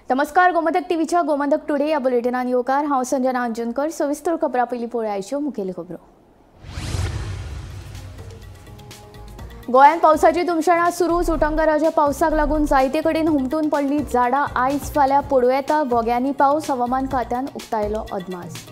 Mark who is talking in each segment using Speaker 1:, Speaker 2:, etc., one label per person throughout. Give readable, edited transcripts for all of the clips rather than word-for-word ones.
Speaker 1: नमस्कार, गोमंतक टीव्हीच्या गोमंतक टुडे या बुलेटिनान येवकार. हांव संजना अंजनकर. सविस्तर खबरां पयलीं पळोवया मुखेल खबरो. गोंयांत पावसाची धुमशणां सुरूच. उटंगराच्या पावसाक लागून जायते कडेन हुमटून पडली झाडां. आयज फाल्यां पडूं येता घोग्यांनी पावस. हवामान खात्यान उक्तायलो अदमास.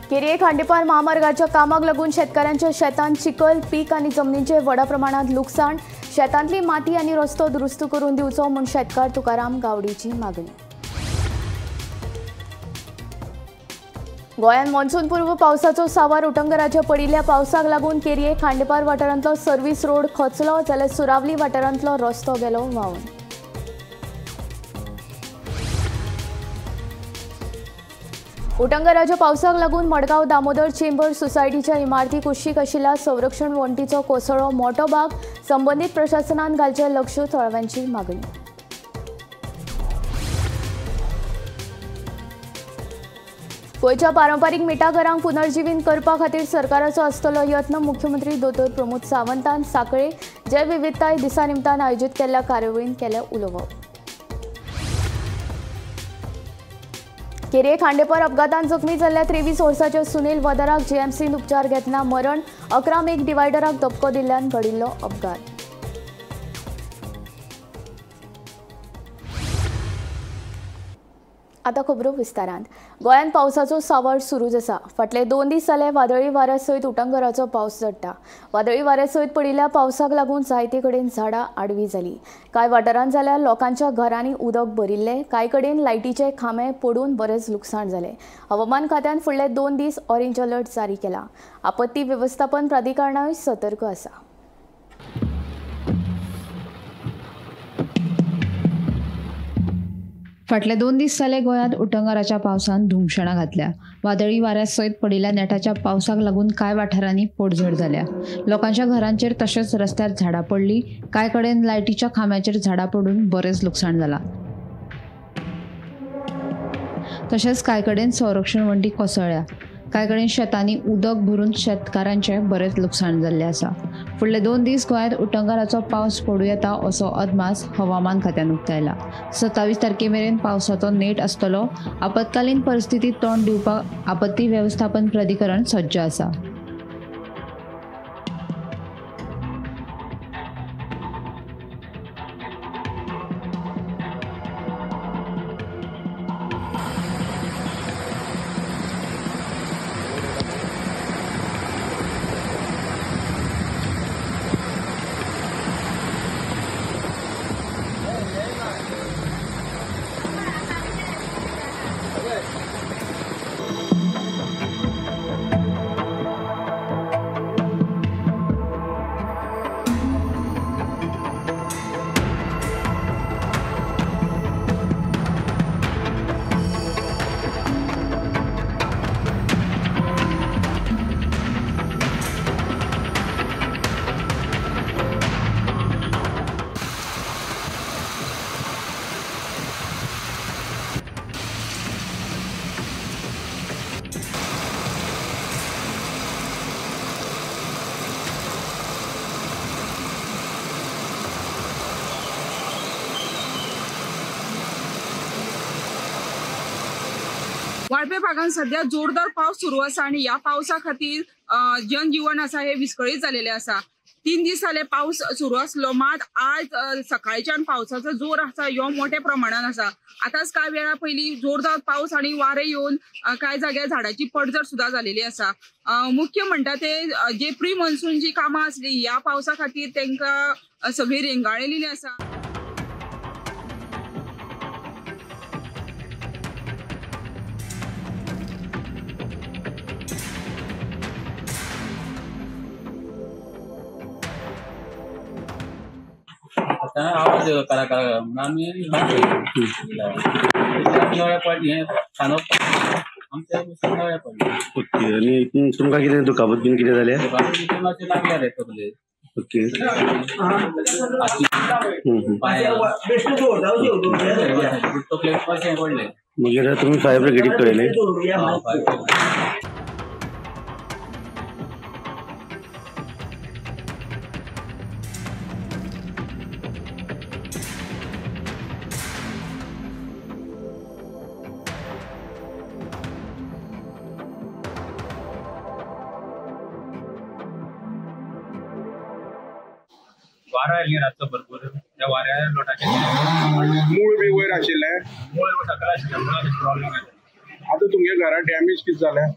Speaker 1: केरये खांडेपार महामार्गाच्या कामाक लागून शेतकारांच्या शेतांत चिखल, पीक आनी जमनीचें व्हडा प्रमाणांत लुकसाण. शेतांतली माती आनी रस्तो दुरुस्त करून दिवचो म्हूण शेतकार तुकाराम गावडीची मागणी. गोंयांत मॉन्सून पूर्व पावसाचो सावार. उटंगराच्या पडिल्ल्या पावसाक लागून केरये खांडेपार वाठारांतलो सर्व्हिस रोड खचलो, जाल्यार सुरावली वाठारांतलो रस्तो गेलो व्हांवन. उटंगराच्या पावसाक लागून मडगांव दामोदर चेंबर सोसायटीच्या इमारती कुशीक आशिल्ल्या संरक्षण वण्टीचो कोसळ्ळो मोटो भाग. संबंदीत प्रशासनान घालचें लक्ष, थळाव्यांची मागणी. गोंयच्या पारंपारीक मिठागरांक पुनर्जिवीत करपा खातीर सरकाराचो आसतलो यत्न. मुख्यमंत्री दोतोर प्रमोद सावंतान सांखळे जैवविविधताय दिसा निमतान आयोजीत केल्ल्या कार्यावळींत केलें उलोवप. केरये खांडेपार अपघातान जखमी जाल्ल्या 23 वर्साच्या सुनील वदाराक जीएमसींत उपचार घेतना मरण. 11 मेक डिवायडराक धपको दिल्ल्यान घडिल्लो अपघात. आतां खबरो विस्तारान. गोंयांत पावसाचो सावर सुरूच आसा. फाटले 2 दीस जाले वादळी वाऱ्या सयत उटंगराचो पावस झडटा. वादळी वाऱ्या सयत पडिल्ल्या पावसाक लागून जायते कडेन झाडां आडवी जाली. कांय वाठारांत जाल्यार लोकांच्या घरांनी उदक भरिल्लें. कांय कडेन लायटीचे खांबे पडून बरेंच लुकसाण जालें. हवामान खात्यान फुडले 2 दीस ऑरेंज अलर्ट जारी केला. आपत्ती वेवस्थापन प्राधिकरणाय सतर्क आसा.
Speaker 2: फाटले 2 दीस जाले गोंयांत उटंगाराच्या पावसान धुमशणां घातल्या. वादळी वाऱ्या सयत पडिल्ल्या नेटाच्या पावसाक लागून कांय वाठारांनी पडझड जाल्या. लोकांच्या घरांचेर तशेंच रस्त्यार झाडां पडली. कांय कडेन लायटीच्या खांब्याचेर झाडां पडून बरेंच लुकसाण जालां. तशेंच कांय कडेन संरक्षण वण्टी कोसळ्ळ्या. कांय कडेन शेतांनी उदक भरून शेतकारांचें बरेंच लुकसाण जाल्लें आसा. फुडले 2 दीस गोंयांत उटंगाराचो पावस पडूं येता असो अदमास हवामान खात्यान उक्तायला. 27 तारखे मेरेन पावसाचो नेट आसतलो. आपत्कालीन परिस्थितीक तोंड दिवपाक आपत्ती वेवस्थापन प्राधिकरण सज्ज आसा.
Speaker 3: वाळपे भागान सध्या जोरदार पावस सुरू आसा आणि ह्या पावसा खातीर जनजीवन आसा हे विस्कळीत जालेले आसा. 3 दीस जाले पावस सुरू आसलो, मात आज सकाळच्यान पावसाचो जोर आसा ह्यो मोठ्या प्रमाणान आसा. आतांच कांय वेळा पयलीं जोरदार पावस आनी वारें येवन कांय जाग्यार झाडाची पडझड सुद्दां जालेली आसा. मुख्य म्हणटा ते जे प्री मॉन्सून जी कामां आसली ह्या पावसा खातीर तांकां सगळी रेंगाळलेली आसा.
Speaker 4: आवाज येयलो करा करा म्हणून आमी नळे पडली, हें खांदो आमच्या नळे पडले.
Speaker 5: ओके, आनी तुमकां कितें दुखापत बीन कितें जालें?
Speaker 4: दुखापत मातशें लागल्या रे तकलेक.
Speaker 5: ओके,
Speaker 4: तकलेक कशें पडलें.
Speaker 5: मागीर तुमी फायर ब्रिगेडीक कळयलें?
Speaker 4: वारो आयली रातचो भरपूर, त्या वाऱ्या लोटाचें
Speaker 6: मूळ बी वयर आशिल्लें,
Speaker 4: मूळ सकयल आशिल्लें म्हणून प्रॉब्लेम आयलो.
Speaker 6: आतां तुमगे घरा डॅमेज कितें जालें?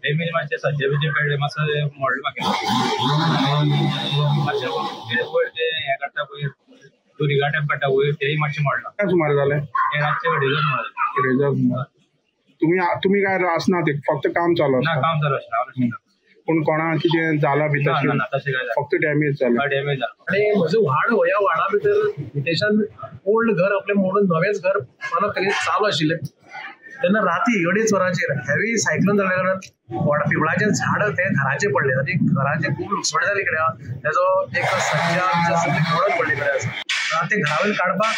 Speaker 4: डॅमेज मातशें सज्जे बिज्जे पडले, मातसो मोडलें म्हाका मातशें वयर ते हें काडटा पळय दुरिगा टायप काडटा वयर तेय मातशें मोडलां.
Speaker 6: काय सुमार जालें?
Speaker 4: तें रातचें अडेजां सुमार.
Speaker 6: अडेजां सुमार. तुमी काय आसना ते फक्त काम चालू
Speaker 4: ना? काम चालू आसना.
Speaker 6: पूण कोणा कितें जालां बी तशें?
Speaker 4: तशें काय
Speaker 6: फक्त डॅमेज जालें.
Speaker 4: डॅमेज जालें.
Speaker 7: आनी म्हजो वाड ह्या वाडा भितर हितेशान ओल्ड घर आपलें मोडून नवेंच घर बांदप खातीर चालू आशिल्लें तेन्ना राती 2.5 वरांचेर हेवी सायक्लोन जाल्ल्या कारणान वड पिंपळाचें झाड तें घराचेर पडलें आनी घराचें खूब लुकसाण जाल्ले कडेन तेजो एक सज्जा सगळी मोडून पडले कडेन आसा. तें घरा वयल्यान काडपाक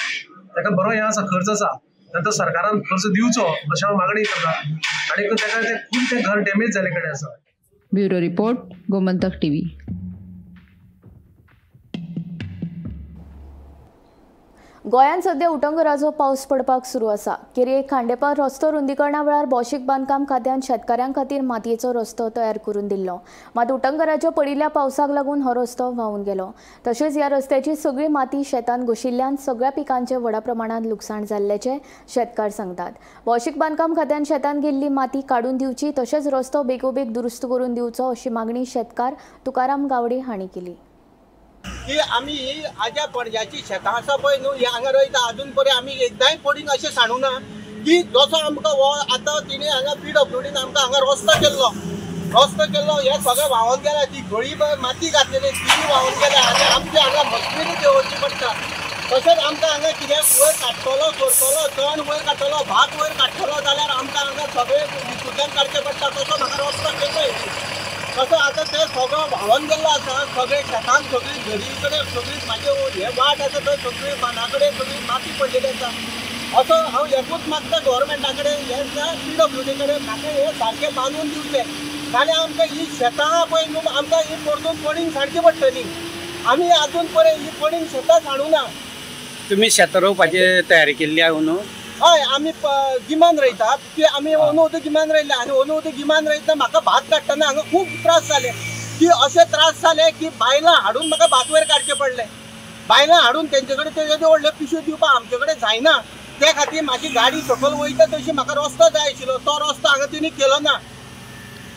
Speaker 7: ताका बरो हें आसा, खर्च आसा, तो सरकारान खर्च दिवचो अशें हांव मागणी करता आनी ताका तें खूब तें घर डॅमेज जाल्ले कडेन आसा.
Speaker 2: Bureau report, Gomantak TV.
Speaker 1: गोंयांत सध्या उटंगराचो पावस पडपाक सुरू आसा. केरी खांडेपार रस्तो रुंदीकरणा वेळार भौशीक बांदकाम खात्यान शेतकारां खातीर मातयेचो रस्तो तयार करून दिल्लो, मात उटंगराच्या पडिल्ल्या पावसाक लागून हो रस्तो व्हांवून गेलो. तशेंच ह्या रस्त्याची सगळी माती शेतांत घुशिल्ल्यान सगळ्या पिकांचें व्हडा प्रमाणांत लुकसाण जाल्ल्याचें शेतकार सांगतात. भौशीक बांदकाम खात्यान शेतांत गेल्ली माती काडून दिवची तशेंच रस्तो बेगोबेग दुरुस्त करून दिवचो अशी मागणी शेतकार तुकाराम गावडे हांणी केली.
Speaker 8: की आमी ही आज्या पणज्याची शेतां आसा पळय न्हू, ही हांगा रोयता आजून पर्यंत आमी एकदांय पडींग अशें सांडूं ना की जसो आमकां हो आतां तिणें हांगा पीडब्ल्यूडीन आमकां हांगा रस्तो केल्लो, रस्तो केल्लो हें सगळें व्हांवोन गेलां. ती घळी माती घातलेली ती व्हांवोन गेल्या आनी आमची हांगा मशनरी देंवोवची पडटा. तशेंच आमकां हांगा कितें वयर काडटलो करतलो, तण वयर काडटलो, भात वयर काडटलो जाल्यार आमकां हांगा सगळें हितूंतल्यान काडचें पडटा. तसो म्हाका रस्तो केल्लो तसो आतां तें सगळो व्हांवोन गेल्लो आसा. सगळे शेतान सगळी घरी कडेन सगळी म्हाजे हे वाट आसा थंय सगळी बांदा कडेन सगळी माती पडलेली आसा. असो हांव एकूच मागता गव्हर्मेंटा कडेन, हे पीडब्ल्यूडी कडेन म्हाका हे सारकें बांदून दिवचें, नाल्यार आमकां ही शेतां पळय न्हू आमकां ही परतून पडींग सारकी पडटली. आमी आजून पर्यंत ही पडींग शेतां सांडूं ना.
Speaker 9: तुमी शेतां रोवपाची तयारी केल्ली आहा न्हू?
Speaker 8: हय, आमी गिमान रोयता की आमी अंदू वचून गिमान रोयला आनी अंदू वचून गिमान रोयतना म्हाका भात काडटना हांगा खूब त्रास जाले की अशे त्रास जाले की बायलां हाडून म्हाका भात वयर काडचें पडलें. बायलां हाडून तेंचे कडेन ते व्हडले पिशव्यो दिवपाक आमचे कडेन जायना. ते खातीर म्हाजी गाडी सकयल वयता तशी म्हाका रस्तो जाय आशिल्लो, तो रस्तो हांगा तिणी केलो ना.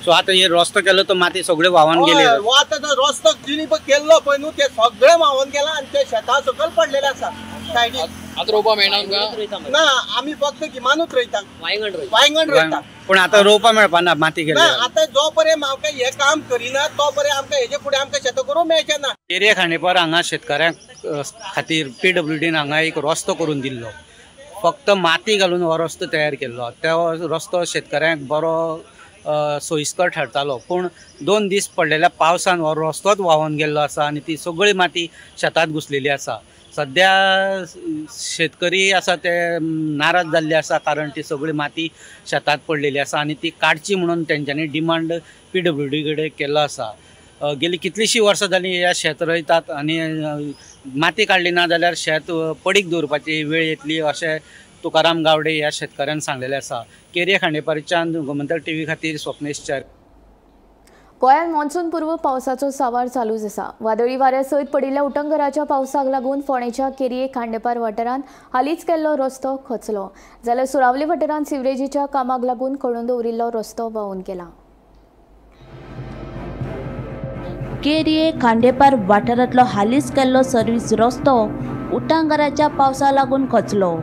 Speaker 9: सो आतां हे रस्तो केलो तो माती सगळे व्हांवन गेले.
Speaker 8: हो, आतां जो रस्तो तिणी पळय केल्लो पळय न्हू ते सगळे व्हांवन गेला आनी ते शेतां सकयल पडलेले आसा सायडीक.
Speaker 10: आतां रोवपा मेळना आमकां?
Speaker 8: ना, आमी फक्त गिमानूच रोयता, वायंगण रोयता.
Speaker 9: पूण आतां रोवपा मेळपा ना माती गेली.
Speaker 8: ना, आतां जो पर्यंत म्हाका हें काम करिना तो पर्यंत आमकां हेजे फुडें आमकां शेतां करूंक मेळचें ना.
Speaker 9: केरी खांडेपार हांगा शेतकाऱ्यांक खातीर पीडब्ल्यूडीन हांगा एक रस्तो करून दिल्लो, फक्त माती घालून हो रस्तो तयार केल्लो. तो रस्तो शेतकाऱ्यांक बरो सोयिस्कर ठरतालो, पूण 2 दीस पडलेल्या पावसान हो रस्तोच व्हांवन गेल्लो आसा आनी ती सगळी माती शेतांत घुसलेली आसा. सद्या शेतकरी आसा ते नाराज जाल्ले आसा, कारण ती सगळी माती शेतांत पडलेली आसा आनी ती काडची म्हणून तेंच्यांनी डिमांड पीडब्ल्यूडी कडेन केल्लो आसा. गेली कितलींशीं वर्सां जालीं ह्या शेत रोयतात आनी माती काडली ना जाल्यार शेत पडीक दवरपाची वेळ येतली अशें तुकाराम गावडे ह्या शेतकाऱ्यान सांगलेलें आसा. केरी खांडेपारच्यान गोमंतक टीव्ही खातीर स्वप्नेश च्यारी.
Speaker 1: गोंयांत मॉन्सून पूर्व पावसाचो सांवार चालूच आसा. वादळी वाऱ्या सयत पडिल्ल्या उटंगराच्या पावसाक लागून फोंडेच्या केरये खांडेपार वाठारांत हालींच केल्लो रस्तो खचलो, जाल्यार सुरावली वाठारांत सिवरेजीच्या कामाक लागून खणून दवरिल्लो रस्तो व्हांवून गेला.
Speaker 11: केरये खांडेपार वाठारांतलो हालींच केल्लो सर्वीस रस्तो उटंगराच्या पावसा लागून खचलो.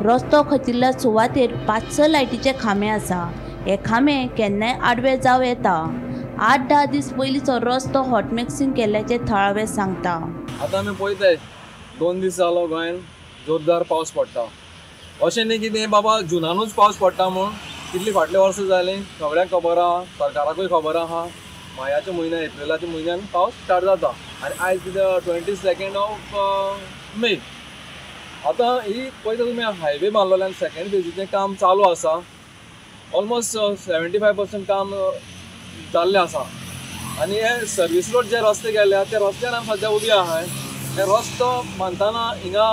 Speaker 11: रस्तो खचिल्ल्या सुवातेर 5-6 लायटीचे खांबे आसा. हे खांबे केन्नाय आडवे जावं येता. 8-10 दीस पयलींचो रस्तो हॉटमिक्सिंग केल्ल्याचें थळावे सांगता.
Speaker 10: आतां आमी पळयताय 2 दीस जालो गोंयान जोरदार पावस पडटा. अशें न्ही की तें बाबा जुनानूच पावस पडटा म्हूण, कितलीं फाटल्या वर्सां जालीं सगळ्यांक खबर आहा, सरकाराकूय खबर आहा. मायाच्या म्हयन्यान एप्रिलाच्या म्हयन्यान पावस स्टार्ट जाता आनी आयज कितें 22 मे. आतां ही पळयता तुमी हायवे बांदलेल्यान सेकेंड फेजीचें काम चालू आसा. ऑलमोस्ट 75% काम जाल्लें आसा आनी हे सर्वीस रोड जे रस्ते गेल्या त्या रस्त्यार आमी सद्या उबी आहाय. हे रस्तो बांदतना हिंगा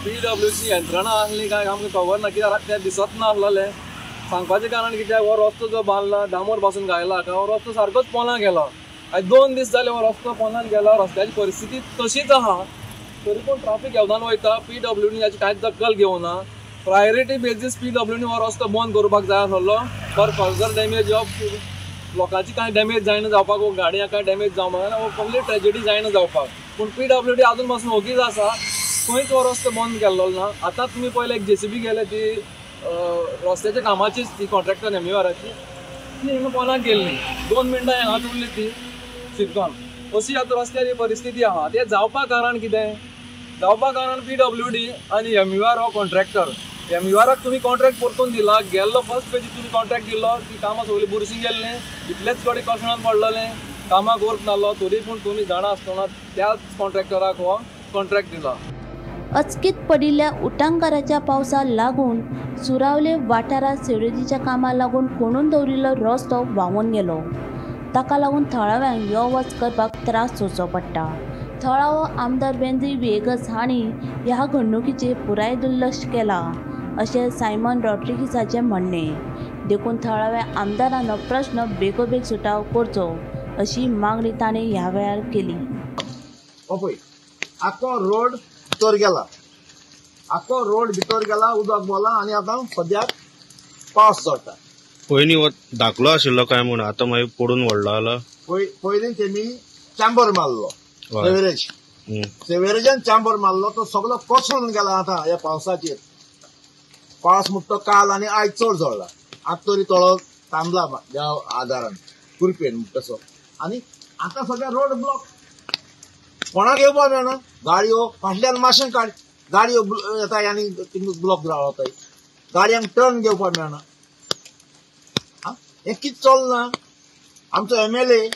Speaker 10: पीडब्ल्यूची यंत्रणा आसली काय आमकां खबर ना, कित्याक तें दिसत नासलेलें. सांगपाचें कारण कित्याक हो रस्तो जो बांदला डांबर पासून घायला हो रस्तो सारकोच पोंदा गेला. आयज 2 दीस जाले हो रस्तो पोंदान गेला. रस्त्याची परिस्थिती तशीच आहा. तरी पूण ट्राफीक येवदान वयता. पीडब्ल्यूडी हाची कांयच दखल घेवना. प्रायोरिटी बेजीस पीडब्ल्यूडी हो रस्तो बंद करपाक जाय आसलो फॉर फर्दर डॅमेज ऑफ लोकांची कांय डॅमेज जायना जावपाक, गाडयांक कांय डॅमेज जावपाक, कसली ट्रेजिडी जायना जावपाक. पूण पीडब्ल्यूडी आजून पासून ओगीच आसा, खंयच हो रस्तो बंद केल्लो ना. आतां तुमी पयले एक जेसीबी गेले, ती रस्त्याच्या कामाचीच ती कॉन्ट्रॅक्टर एमयूआराची, ती हिंगा पोनाक गेल्ली, 2 मिनटां हांगाच उरली ती शिरकोन. अशी आतां रस्त्यार ही परिस्थिती आहा. तें जावपाक कारण कितें? जावपाक कारण पीडब्ल्यूडी आनी एमयूआर हो कॉन्ट्रॅक्टर. एमयूआराक तुमी कॉन्ट्रॅक्ट परतून दिला, गेल्लो फर्स्ट पेजी तुमी कॉन्ट्रॅक्ट दिलो, ती कामां सगळीं बुरशीं गेल्लीं, इतलेच कडेन कसणान पडलेलें, कामाक वर्क नासलो, तरी पूण तुमी जाणा आसतना त्याच कॉन्ट्रॅक्टराक हो कॉन्ट्रॅक्ट दिला.
Speaker 11: अचकीत पडिल्ल्या उटांगाराच्या पावसाक लागून सुरावले वाठारांत सेवेजीच्या कामाक लागून खणून दवरिल्लो रस्तो व्हांवून गेलो. ताका लागून थळाव्यांक यो वच करपाक त्रास सोंसचो पडटा. थळावो आमदार वेंझी व्हिएगस हांणी ह्या घडणुकीचेर पुराय दुर्लक्ष केलां अशें सायमन रॉड्रिगीसाचें म्हणणें. देखून थळाव्या आमदारान हो प्रश्न बेगोबेग सुटावो करचो अशी मागणी ताणें ह्या वेळार केली.
Speaker 8: आखो रोड भितर गेला, आखो रोड भितर गेला, उदक बोला आनी आतां सद्याक पावस चडटा.
Speaker 5: पयलीं हो धाकलो आशिल्लो काय म्हूण आतां मागीर पडून व्हडलो जाला.
Speaker 8: पयलीं तेमी चांबर मारलो, सेवेरेज, सेवेरेजान चांबर मारलो, तो सगळो कोसळून गेला आतां ह्या पावसाचेर. पावस म्हणटा तो काल आनी आयज चड जळ्ळा, आतां तरी थोडो थांबला ह्या आदारान कृपेन म्हणटा तसो. आनी आतां सगळ्या रोड ब्लॉक, कोणाक येवपाक मेळना, गाडयो फाटल्यान माशेन काड, गाडयो येता आनी ब्लॉक रावताय, गाडयांक टर्न घेवपाक मेळना. हें कितें चलना? आमचो एमएलए,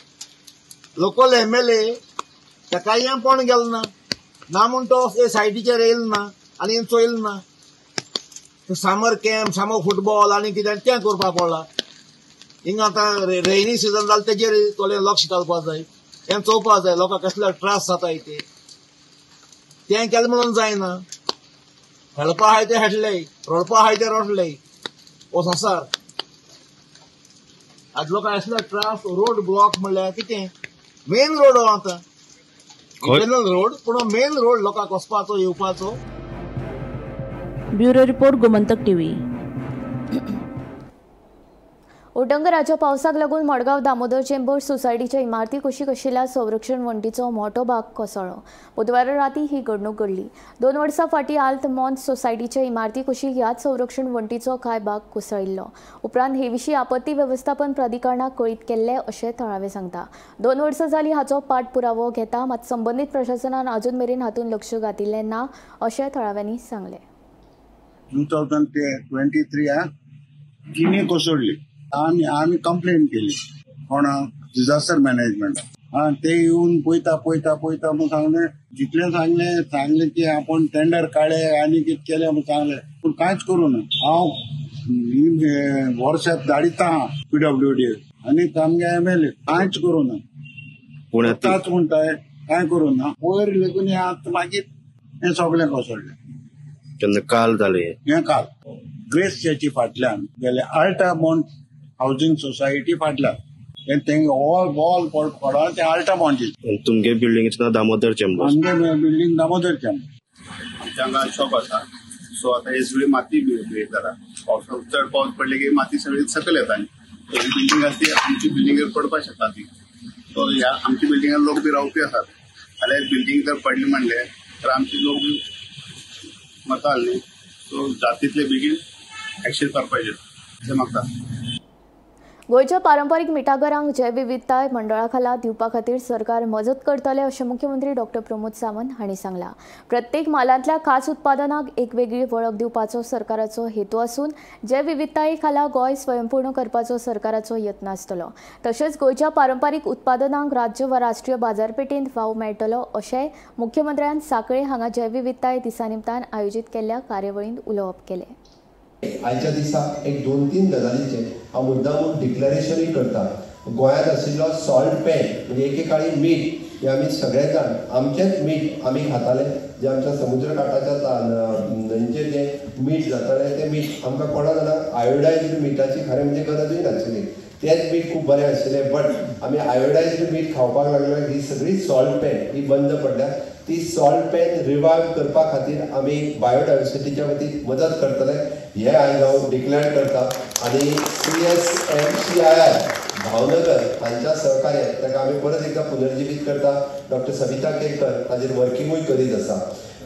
Speaker 8: लोकल एमएलए ताकाय हें कोण गेलो ना, ना म्हूण तो हे सायडीचेर येयलो ना आनी हें चोयलें ना. सामर कॅम्प, सामर फुटबॉल आनी कितें तें करपाक पडलां. हिंगा आतां रेनी सिजन जालें, तेजेर थोडें लक्ष घालपाक जाय, हें चोवपाक जाय लोकांक कसले त्रास जाता ते. तें केलें म्हणून जायना, हेडपा आहाय ते हेडले, रडपा आहाय ते रडले. हो संवसार आज लोकांक असले त्रास. रोड ब्लॉक म्हणल्यार कितें? मेन रोड हो आतां, इंटरनल रोड, पूण मेन रोड लोकांक वचपाचो येवपाचो.
Speaker 11: Bureau report, Gomantak TV.
Speaker 1: उटंगराच्या पावसाक लागून मडगांव दामोदर चेंबर सोसायटीच्या इमारती कुशीक आशिल्ल्या संरक्षण वण्टीचो मोटो भाग कोसळ्ळो. बुधवारा राती ही घडणूक घडली. 2 वर्सां फाटीं आल्त मॉन्त सोसायटीच्या इमारती कुशीक ह्याच संरक्षण वण्टीचो कांय भाग कोसळिल्लो. उपरांत हे विशीं आपत्ती वेवस्थापन प्राधिकरणाक कळीत केल्लें अशें थळावे सांगता. 2 वर्सां जालीं हाचो पाठपुरावो घेता, मात संबंदीत प्रशासनान अजून मेरेन हातूंत लक्ष घातिल्लें ना अशें थळाव्यांनी सांगलें.
Speaker 12: 2023 तिणी कोसळ्ळी. आमी आमी कंप्लेन केली कोणा डिझास्टर मॅनेजमेंट. ते येवन पळयता पळयता पळयता म्हूण सांगलें, जितलें सांगलें सांगलें की आपूण टेंडर काडले आनी कितें केलें म्हूण सांगलें, पूण कांयच करूं ना. हांव वर्साक धाडिता पीडब्ल्यूडी आनी आमगे एमएलए कांयच करूं ना, आतांच म्हणटाय कांय करूं ना. वयर लेगून हें आतां मागीर हें सगळें कोसळ्ळें.
Speaker 5: केन्ना? काल जालें
Speaker 12: हें. काल ग्रेस चर्ची फाटल्यान गेले, आल्टा मॉन्ट हावजींग सोसायटी फाटल्यान तेंगे ऑल बॉल पडला ते आल्टा मॉन्टी.
Speaker 5: तुमगे बिल्डिंगेचें नांव दामोदर चेंबर.
Speaker 12: आमगे बिल्डींग दामोदर चेंबर.
Speaker 13: आमच्या हांगा शॉप आसा, सो आतां हे सगळी माती जाता, पावसा चड पावस पडले की माती सगळी सकयल येता आनी ही बिल्डींग आसा ती आमची बिल्डिंगेर पडपाक शकता ती. सो ह्या आमच्या बिल्डिंगान लोक बी रावपी आसात, जाल्यार बिल्डींग जर पडली म्हणलें तर आमचे लोक बी मरता न्ही. सो जात तितले बेगीन एक्शन करपाचें अशें मागता.
Speaker 1: गोंयच्या पारंपारीक मिठागरांक जैवविविधताय मंडळा खाला दिवपा खातीर सरकार मजत करतले अशें मुख्यमंत्री डॉक्टर प्रमोद सावंत हांणी सांगलां. प्रत्येक म्हालांतल्या खास उत्पादनाक एक वेगळी वळख दिवपाचो सरकाराचो हेतू आसून जैवविविधताये खाला गोंय स्वयंपूर्ण करपाचो सरकाराचो यत्न आसतलो. तशेंच गोंयच्या पारंपारीक उत्पादनांक राज्य वा राष्ट्रीय बाजारपेठेंत वाव मेळटलो अशेंय मुख्यमंत्र्यान सांखळे हांगा जैवविविधताय दिसा निमतान आयोजीत केल्ल्या कार्यावळींत उलोवप केलें.
Speaker 14: आयच्या दिसा एक 2-3 गजालींचेर हांव मुद्दामून डिक्लरेशनूय करता. गोंयांत आशिल्लो सॉल्ट पॅन म्हणजे एकेकाळी मीठ हें आमी सगळे जाण आमचेंच मीठ आमी खाताले, जें आमच्या समुद्र काठाच्या न्हंयचेर जें मीठ जातालें तें मीठ आमकां कोणा जाणांक आयोडायज्ड मिठाची खरें म्हणजे गरजूय नाशिल्ली, तेंच मीठ खूब बरें आशिल्लें. बट आमी आयोडायज्ड मीठ खावपाक लागले, ही सगळी सॉल्ट पॅन ही बंद पडल्या. ती सॉल्ट पॅन रिवायव करपा खातीर आमी बायोडायवर्सिटीच्या वतीन मदत करतले हे आयज हांव डिक्लेअर करता. आनी CSMCII Bhavnagar हांच्या सहकार्यान ताका आमी परत एकदां पुनर्जिवीत करता. डॉक्टर सविता केरकर ताजेर वर्किंगूय करीत आसा.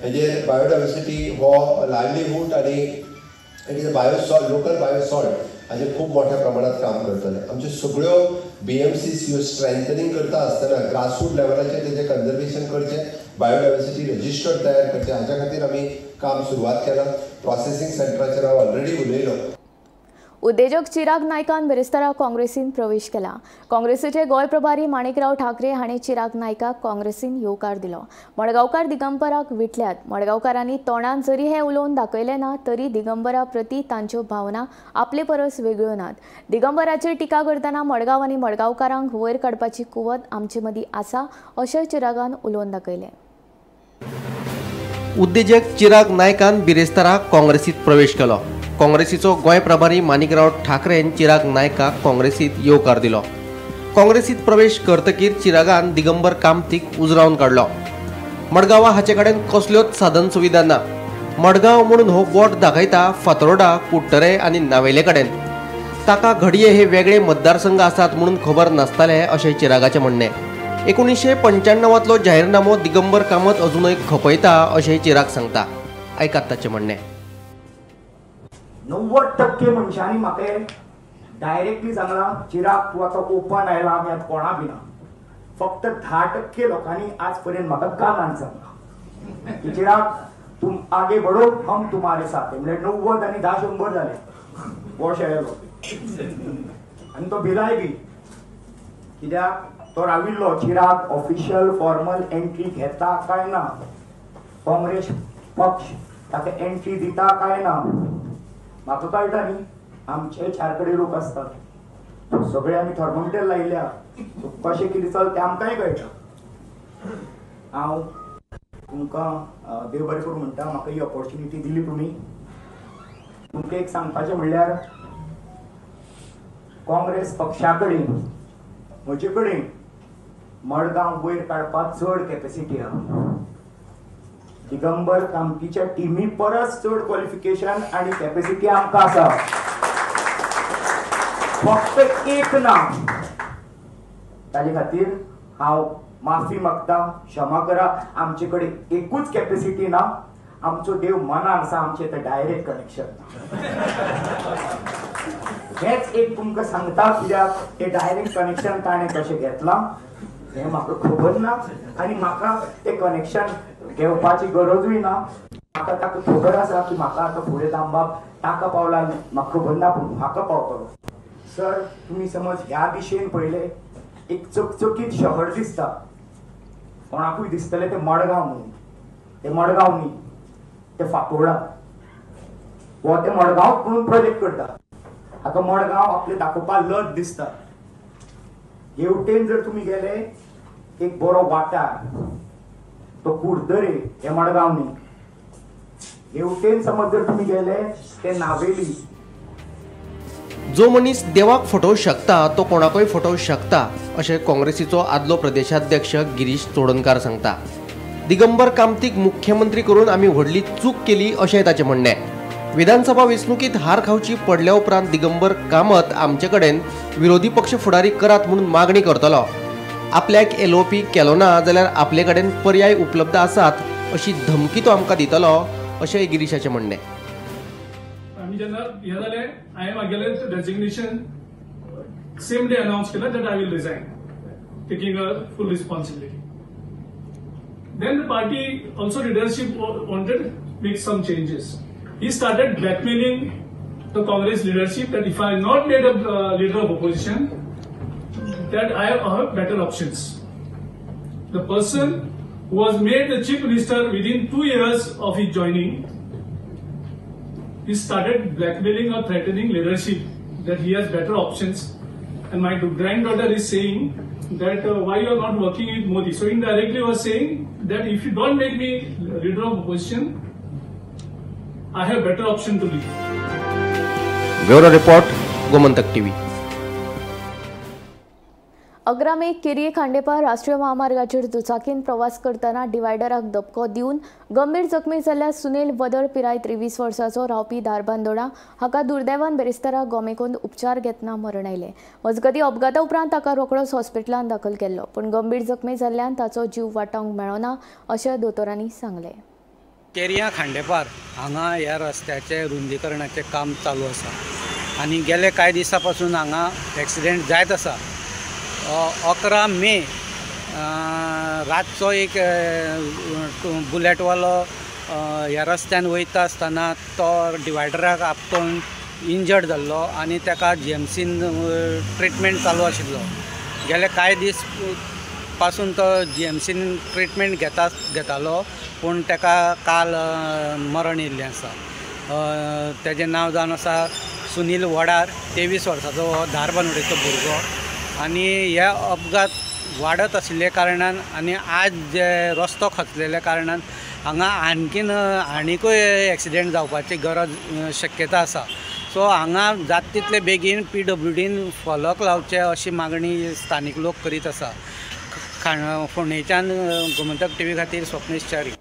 Speaker 14: हेजेर बायोडायवर्सिटी हो लायवलीहूड आनी it is bio salt, local bio salt हाजेर खूब मोठ्या प्रमाणात काम करतले. आमच्यो सगळ्यो BMCs ह्यो स्ट्रेंथनींग करता आसतना ग्रासरूट लेवलाचेर तेजें कन्जर्वेशन करचें, बायोडायवर्सिटी रजिस्टर तयार करचें, हाच्या खातीर आमी काम सुरवात केलां. प्रोसेसींग सेंटराचेर हांव ऑलरेडी उलयलो.
Speaker 1: उद्देजक चिराग नायकान बिरेस्तारा काँग्रेसीन प्रवेश केला. काँग्रेसीचे गोंय प्रभारी माणिकराव ठाकरे हांणी चिराग नायकाक काँग्रेसीन येवकार दिलो. मडगांवकार दिगंबराक विटल्यात. मडगांवकारांनी तोंडान जरी हें उलोवन दाखयलें ना तरी दिगंबरा प्रती तांच्यो भावना आपले परस वेगळ्यो नात. दिगंबराचेर टिका करतना मडगांव आनी मडगांवकारांक वयर काडपाची कुवत आमचे मदीं आसा अशें चिरागान उलोवन दाखयलें.
Speaker 15: उद्देजक चिराग नायकान बिरेस्तारा काँग्रेसीत प्रवेश केलो. काँग्रेसीचो गोंय प्रभारी माणिकराव ठाकरेन चिराग नायकाक काँग्रेसीत येवकार दिलो. काँग्रेसीत प्रवेश करतकीर चिरागान दिगंबर कामतीक उजरावन काडलो. मडगांवा हाचे कडेन कसल्योच साधन सुविधा ना. मडगांव म्हणून हो बोट दाखयता फातोर्डा, कुडटरे आनी नावेले कडेन. ताका घडये हे वेगळे मतदारसंघ आसात म्हणून खबर नासताले अशें चिरागाचें म्हणणें. 1995तलो जाहीरनामो दिगंबर कामत अजूनय खपयता अशें चिराग सांगता. आयकात ताचें म्हणणें.
Speaker 16: 90% मनशांनी म्हाका डायरेक्टली सांगलां, चिराग तूं आतां ओपन आयला, आमी आतां कोणा बिना. फक्त 10% लोकांनी आज पर्यंत म्हाका कानान सांगलां की चिराग तुम आगे बढ़ो, हम तुम्हारे साथ. म्हणल्यार 90 आनी 10 100 जाले. वॉश आयलो आनी तो भिलाय बी कित्याक तो राविल्लो चिराग ऑफिशियल फॉर्मल एंट्री घेता काय ना, काँग्रेस पक्ष ताका एंट्री दिता काय ना. म्हाका कळटा न्ही, आमचे 4 कडेन लोक आसतात, सगळे आमी थर्मोमिटर लायल्या, कशें कितें चलता तें आमकांय कळटा. हांव तुमकां देव बरें करूं म्हणटा, म्हाका ही ऑपॉर्च्युनिटी दिली तुमी. तुमकां एक सांगपाचें म्हणल्यार काँग्रेस पक्षा कडेन, म्हजे कडेन मडगांव वयर काडपाक चड कॅपेसिटी आहा. दिगंबर कामतीच्या टिमी परस चड क्वॉलिफिकेशन आनी कॅपेसिटी आमकां आसा. फक्त एक ना, ताजे खातीर हांव माफी मागता, क्षमा करा. आमचे कडेन एकूच कॅपेसिटी ना, आमचो देव मनान आसा, आमचें तें डायरेक्ट कनेक्शन ना. हेंच एक तुमकां सांगता, कित्याक तें डायरेक्ट कनेक्शन ताणें कशें घेतलां हें म्हाका खबर ना आनी म्हाका तें कनेक्शन घेवपाची गरजूय ना. म्हाका ताका खबर आसा की म्हाका आतां फुडें दामबाब ताका पावला म्हाका खबर ना, पूण म्हाका पावतलो. सर तुमी समज ह्या दिशेन पळयलें एक चकचकीत शहर दिसता, कोणाकूय दिसतलें तें मडगांव म्हणून. तें मडगांव न्ही, तें फातोर्डा. हो तें मडगांव म्हणून प्रोजेक्ट करता. हाका मडगांव आपलें दाखोवपाक लज दिसता. हेवटेन जर तुमी गेले एक बरो वाठार तो कुडतरे, हें मडगांव न्ही. हेवटेन समज जर तुमी गेले ते नावेली.
Speaker 15: जो मनीस देवाक फटोवंक शकता तो कोणाकूय फटोवंक शकता अशें काँग्रेसीचो आदलो प्रदेशाध्यक्ष गिरीश चोडणकार सांगता. दिगंबर कामतीक मुख्यमंत्री करून आमी व्हडली चूक केली अशें ताचें म्हणणें. विधानसभा वेंचणुकीत हार खावची पडल्या उपरांत दिगंबर कामत आमचे कडेन विरोधी पक्ष फुडारी करात म्हणून मागणी करतलो. आपल्याक एलओपी केलो ना जाल्यार आपले कडेन पर्याय उपलब्ध आसात अशी धमकी तो आमकां दितलो अशें गिरीशाचें म्हणणें.
Speaker 17: आमी जेन्ना हें जालें, हांवें म्हागेलें रेजिग्नेशन सेम डे अनावन्स केलें that I will resign, taking a full responsibility. Then the party also leadership wanted make some changes. He started blackmailing the Congress leadership that if I am not made a leader of opposition, that I have better options. The person who was made the chief minister within 2 years of his joining, he started blackmailing or threatening leadership that he has better options. And my granddaughter is saying that why you are not working with Modi. So indirectly was saying that if you don't make me leader of opposition, I have better option to leave.
Speaker 15: Bureau Report, Gomantak TV.
Speaker 1: 11 मे केरये खांडेपार राष्ट्रीय महामार्गाचेर दुचाकीन प्रवास करतना डिवायडराक धपको दिवन गंभीर जखमी जाल्ल्या सुनील वदळ पिराय 23 वर्सांचो रावपी धारबांदोडा हाका दुर्दैवान बेरेस्तारा गोमेकोंत उपचार घेतना मरण आयलें. मजगतीं अपघाता उपरांत ताका रोखडोच हॉस्पिटलांत दाखल केल्लो, पूण गंभीर जखमी जाल्ल्यान ताचो जीव वाटावंक मेळना अशें दोतोरांनी सांगलें.
Speaker 9: केरया खांडेपार हांगा ह्या रस्त्याचें रुंदीकरणाचें काम चालू आसा आनी गेले कांय दिसां पासून हांगा एक्सिडेंट जायत आसा. 11 मे रातचो एक बुलेटवालो ह्या रस्त्यान वयता आसतना तो डिवायडराक आपटून इंजर्ड जाल्लो आनी ताका जीएमसीन ट्रिटमेंट चालू आशिल्लो. गेले कांय दीस पासून तो जीएमसीन ट्रिटमेंट घेतालो, पूण ताका काल मरण येयल्लें आसा. तेजें नांव जावन आसा सुनील वडार, 23 वर्साचो हो धारबांदोडेचो भुरगो. आनी हे अपघात वाडत आशिल्ल्या कारणान आनी आज जे रस्तो खचलेल्या कारणान हांगा आणखीन आनिकूय एक्सिडेंट जावपाची गरज शक्यता आसा. सो हांगा जाता तितले बेगीन पीडब्ल्यूडीन फलक लावचे अशी मागणी स्थानीक लोक करीत आसा. फोंडेच्यान गोमंतक टीव्ही खातीर स्वप्नेश च्यारी.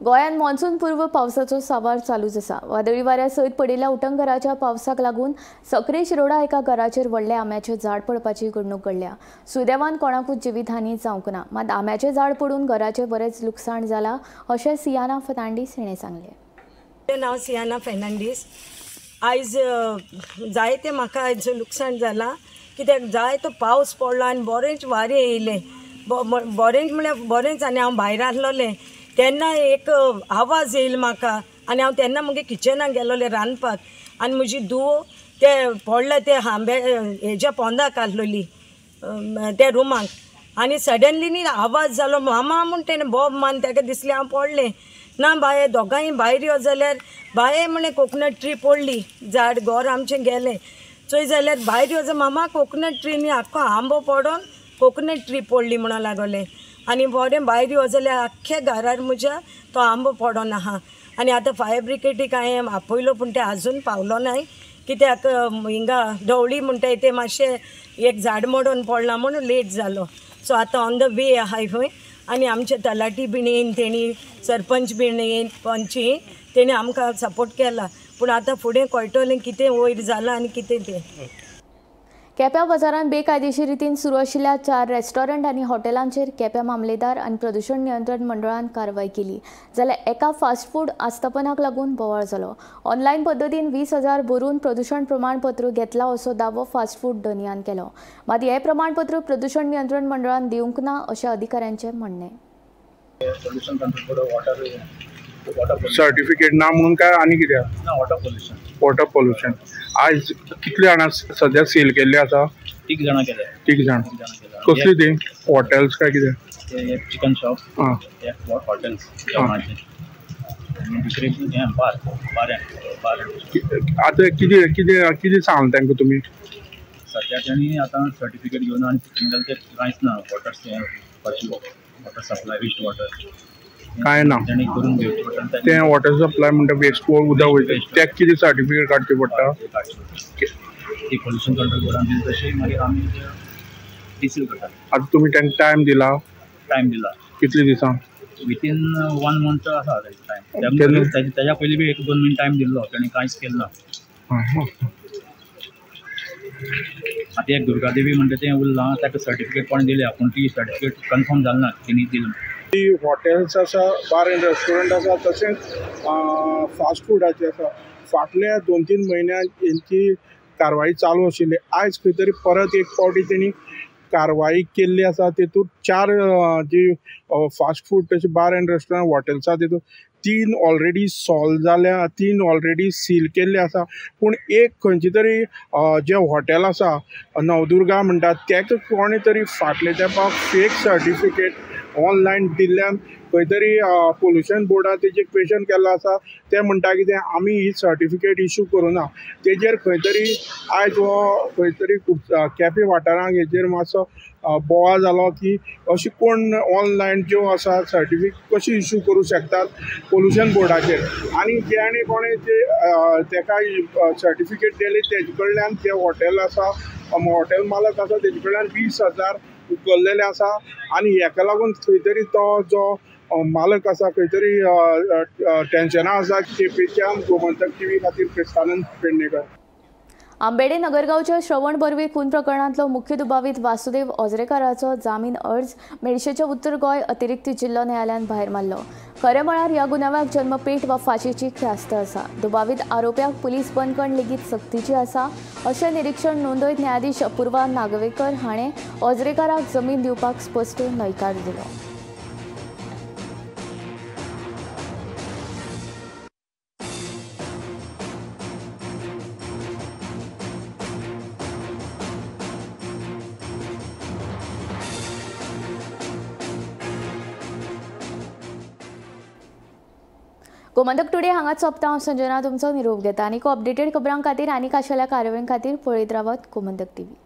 Speaker 1: गोंयांत मॉन्सून पूर्व पावसाचो सांवार चालूच आसा. वादळी वाऱ्या सयत पडिल्ल्या उटंगराच्या पावसाक लागून सकरे शिरोडा एका घराचेर व्हडलें आंब्याचें झाड पडपाची घडणूक घडल्या. सुदैवान कोणाकूच जिवीतहानी जावंक ना, मात आंब्याचें झाड पडून घराचें बरेंच लुकसाण जालां अशें सियाना फर्नांडीस हिणें सांगलें.
Speaker 18: म्हजें नांव सियाना फर्नांडीस. आयज जायतें म्हाका आयज लुकसाण जालां, कित्याक जायतो पावस पडलो आनी बरेंच वारें येयलें. बरेंच म्हळ्यार बरेंच. आनी हांव भायर आसलोलें तेन्ना एक आवाज येयलो म्हाका आनी हांव तेन्ना मुगे किचनाक गेलोलें रांदपाक आनी म्हजी धूव ते पडले ते आंबे हेज्या पोंदाक आसलोली त्या रुमाक आनी सडनली न्ही आवाज जालो मामा म्हूण तेणें बोब मान ताका दिसलें हांव पडलें ना बाये. दोगांय भायर यो जाल्यार बाये म्हळें कोकोनट ट्री पडली, झाड घर आमचें गेलें. चोय जाल्यार भायर यो जाल्यार मामा कोकोनट ट्री न्ही आख्खो आंबो पडोन कोकोनट ट्री पडली म्हणून लागोलें. आनी बरें भायर यो जाल्यार आख्ख्या घरार म्हज्या तो आंबो पडोन आहा. आनी आतां फायर ब्रिगेडीक हांवें आपयलो पूण ते आजून पावलो नाय, कित्याक हिंगा ढवळी म्हणटाय ते मातशें एक झाड मोडून पडलां म्हणून लेट जालो. सो आतां ऑन the वे आहाय खंय. आनी आमचे तलाठी बीन येयन, तेणी सरपंच बीन येयन, पंच येयन, तेणी आमकां सपोर्ट केला. पूण आतां फुडें कळटलें कितें वयर जालां आनी कितें तें.
Speaker 1: केप्यां बाजारांत बेकायदेशीर रितीन सुरू आशिल्ल्या 4 रेस्टॉरंट आनी हॉटेलांचेर केप्यां मामलेदार आनी प्रदूशण नियंत्रण मंडळान कारवाय केली. जाल्यार एका फास्ट फूड आस्थापनाक लागून बोवाळ जालो. ऑनलायन पद्दतीन 20,000 भरून प्रदूशण प्रमाणपत्र घेतला असो दावो फास्ट फूड धनयान केलो. मात हें प्रमाणपत्र प्रदूशण नियंत्रण मंडळान दिवंक ना अशें अधिकाऱ्यांचें म्हणणें.
Speaker 6: सर्टिफिकेट ना म्हणून काय आनी कितें?
Speaker 4: Water pollution.
Speaker 6: वॉटर पोल्युशन आयज कितले जाणां सद्या सील केल्ले आसा?
Speaker 4: 3 जाणां केले.
Speaker 6: 3 जाण. कसली ती हॉटेल्स काय कितें?
Speaker 4: चिकन शॉप, हॉटेल्स जेवणाचे, दुसरे बार बार.
Speaker 6: आतां कितें कितें कितें सांगलें तांकां तुमी?
Speaker 4: सद्या तेणी आतां सर्टिफिकेट घेवन आनी तें कांयच ना. वॉटर सप्लाय वेस्ट वॉटर
Speaker 6: काय ना तें वॉटर सप्लाय म्हणटा वेस्ट उदक वयता तेका कितें सर्टिफिकेट काडचें पडटा?
Speaker 4: ती पोल्युशन कंट्रोल बोर्डान दिली तशी मागीर आमी डिसील करता.
Speaker 6: आतां तुमी तांकां टायम दिला?
Speaker 4: टायम दिला.
Speaker 6: कितले दिसां?
Speaker 4: वितीन 1 मंथ आसा टायम. तेज्या पयलीं बी 1-2 म्हयने टायम दिल्लो, तेणी कांयच केलें ना. आतां एक दुर्गादेवी म्हणटा तें उरलां, ताका सर्टिफिकेट कोणें दिल्या पूण ती सर्टिफिकेट कन्फर्म जाली ना तेणी दिली.
Speaker 6: हॉटेल्स आसा, बार एंड रेस्टॉरंट आसा, तशेंच फास्ट फुडाचे आसा. फाटल्या 2-3 म्हयन्यांत हेंची कारवाई चालू आशिल्ली. आयज खंय तरी परत एक फावटी तेणी कारवाई केल्ली आसा. तेतूंत 4 जी फास्ट फूड तशें बार एंड रेस्टॉरंट हॉटेल्स आसा तेतूंत 3 ऑलरेडी सॉल्व जाल्या, 3 ऑलरेडी सील केल्ले आसा. पूण एक खंयची तरी जें हॉटेल आसा नवदुर्गा म्हणटात तेका कोणें तरी फाटले तेंपाक फेक सर्टिफिकेट ऑनलायन दिल्ल्यान खंय तरी पोल्युशन बोर्डान तेजेर क्वेशन केल्लो आसा. ते म्हणटा कितें आमी ही सर्टिफिकेट इशू करूना. तेजेर खंय तरी आयज हो खंय तरी केपें वाठारांत हेजेर मातसो बोवाळ जालो की अशी कोण ऑनलायन ज्यो आसा सर्टिफिकेट कशी इशू करूं शकतात पोल्युशन बोर्डाचेर. आनी जेणे कोणें ते तेका सर्टिफिकेट दिली तेजे कडल्यान तें हॉटेल आसा हॉटेल मालक आसा तेजे कडल्यान 20,000 उखल्लेले आसा आनी हेका लागून खंय तरी तो जो मालक आसा खंय तरी टेन्शना आसा. केपेंच्यान गोमंतक टीव्ही खातीर क्रिस्तानंद पेडणेकर.
Speaker 1: आंबेडे नगरगांवच्या श्रवण बर्वे खून प्रकरणांतलो मुख्य दुबावीत वासुदेव ओझरेकाराचो जामीन अर्ज मेडशेच्या उत्तर गोंय अतिरिक्त जिल्लो न्यायालयान भायर मारलो. खरें म्हळ्यार ह्या गुन्यांवाक जन्मपेठ वा फांशीची ख्यास्त आसा. दुबावीत आरोप्याक पुलीस बंदखण लेगीत सक्तीची आसा अशें निरीक्षण नोंदयत न्यायाधीश अपूर्वा नागवेकर हाणें ओझरेकाराक जमीन दिवपाक स्पश्ट न्हयकार दिलो. गोमंतक टुडे हांगाच सोंपता. हांव संजना तुमचो निरोप घेता. आनीक अपडेटेड खबरां खातीर आनी खाशेल्या कार्यावळीं खातीर पळयत रावात गोमंतक टीव्ही.